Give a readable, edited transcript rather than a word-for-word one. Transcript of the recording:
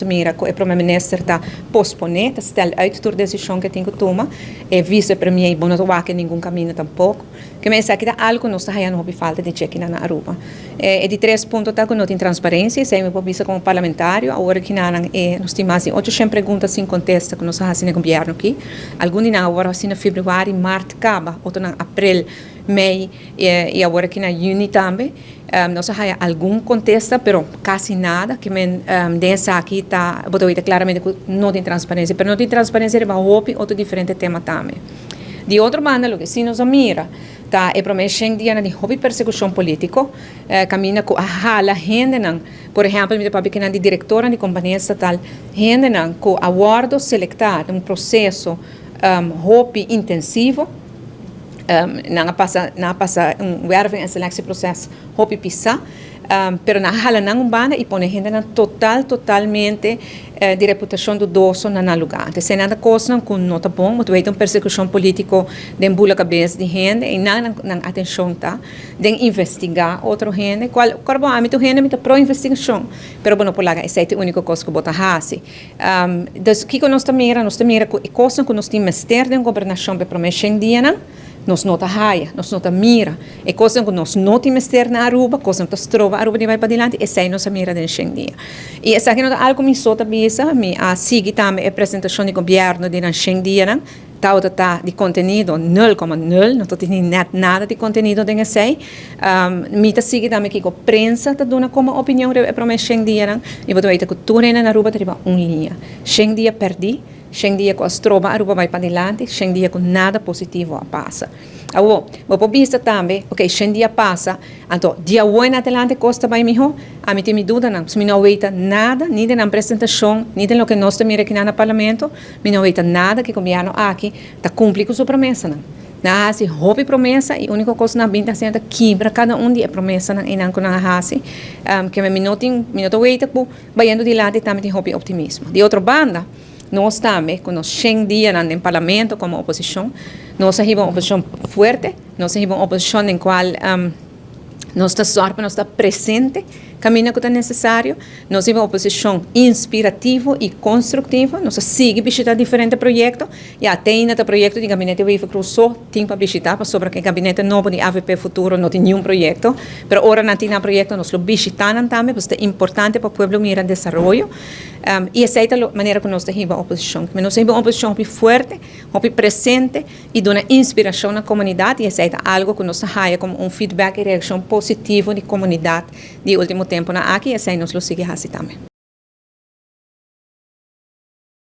Mira ku e prome minister ta posponé, ta stel uit tur desishon ku e tin ku tuma. E vice premier bo no ta wak ningun kaminda tampoko. Ke men esaki ta algu ku nos ta haña hopi falta di chekinan na Aruba. E di tres punto ta ku no tin transparensia, esei mi por bisa komo parlamentario. Awor aki nan e nos tin mas di 800 pregunta sin kontesta ku nos a hasi na e gobièrnu aki. Algun di nan a wòrdu hasi na febrüari, mart kaba, otronan aprel, mei i awor aki na yüni tambe. Nos a haya algun kontesta, pero kasi nada. Ke men den esaki ta bo ta weta klaramente ku no tin transparensia. Pero no tin transparensia riba hopi otro diferente tema tambe. Di otro banda loke si nos a mira ta e prome shen dianan di hopi persekushon politiko kaminda ku a hala hendenan, por ehèmpel mi ta papia kinan di direktornan di kompania estatal, hendenan ku a wòrdu selektá den un proseso hopi intensivo. Nan a pasa nan a pasa un werving en selectieproces hopi pisa, pero nan a hala nan un banda y pone hendenan total totalmente di reputacion dudoso na nan lugar. Entonces nan ta cosnan cu no ta bon, bo ta weten un persecucion politico den bula cabes di hende y nan nan atencion ta den investiga otro hende, cual cual bo ami tur hende mi ta pro investigacion, pero bo no por laga esey ta e unico cos cu bo ta haci. Dus kiko nos ta mira? Nos ta mira ku e kosnan ku nos tin mester den gobernashon pa e promé shen dianan, nos no ta haya, nos no ta mira. E kosnan ku nos no tin mester na Aruba, kosnan ku ta stroba Aruba di bai padilanti, esei nos a mira den shen dia. I esaki no ta algu mi so ta bisa, mi a sigui tambe e presentashon di gobièrnu di nan shen dianan. Tabata ta di kontenido nul koma nul, no ta tini nèt nada di kontenido den esei. Mi ta sigui tambe kiko prensa ta duna komo opinion riba e promé shen dianan i bo ta weta ku tur hende na Aruba ta riba un liña. Shen dia pèrdí, shen dia ku a stroba Aruba bai padilanti, shen dia ku nada positivo a pasa. Awor, bo por bisa tambe, ok, shen dia pasa, anto di awor en adelante kos ta bai mihó? Ami tin mi dudanan, pasobra mi no a weta nada, ni den nan presentashon, ni den loke nos ta mira akinan na Parlamento, mi no weta nada ku e gobièrnu aki ta kumpli ku su promesanan. Nan a hasi hopi promesa i úniko kos nan a bin ta hasiendo ta kibra kada un di e promesanan einan ku nan a hasi. Keme mi no tin, mi no ta weta ku bayendo dilanti tambe tin hopi optimismo. Di otro banda, Nos tambe, ku nos shen dianan den Parlamento komo oposishon, nos a hiba un oposishon fuerte, nos a hiba un oposishon den kual nos ta sòrg pa nos ta presente kaminda ku ta nesesario. Nos hiba un oposishon inspirativo i konstruktivo. Nos a sigui bishitá diferente proyekto. Ya, te ainda ta proyekto di Gabinete Wever-Croes so tin pa bishitá pasobra ku e gabinete nobo di avp Futuro no tin niun proyekto. Pero ora nan tin nan proyekto nos lo bishitá nan tambe pasobra ta importante pa pueblo mira desaroyo. I esei ta lo manera ku nos ta hiba oposishon. Nos ta hiba un oposishon hopi fuerte, hopi presente i duna inspirashon na komunidat i esei ta algu ku nos ta haya komo un feedback i reakshon positivo di komunidat di e ultimo tempunan aki i esei nos lo sigui hasi tambe.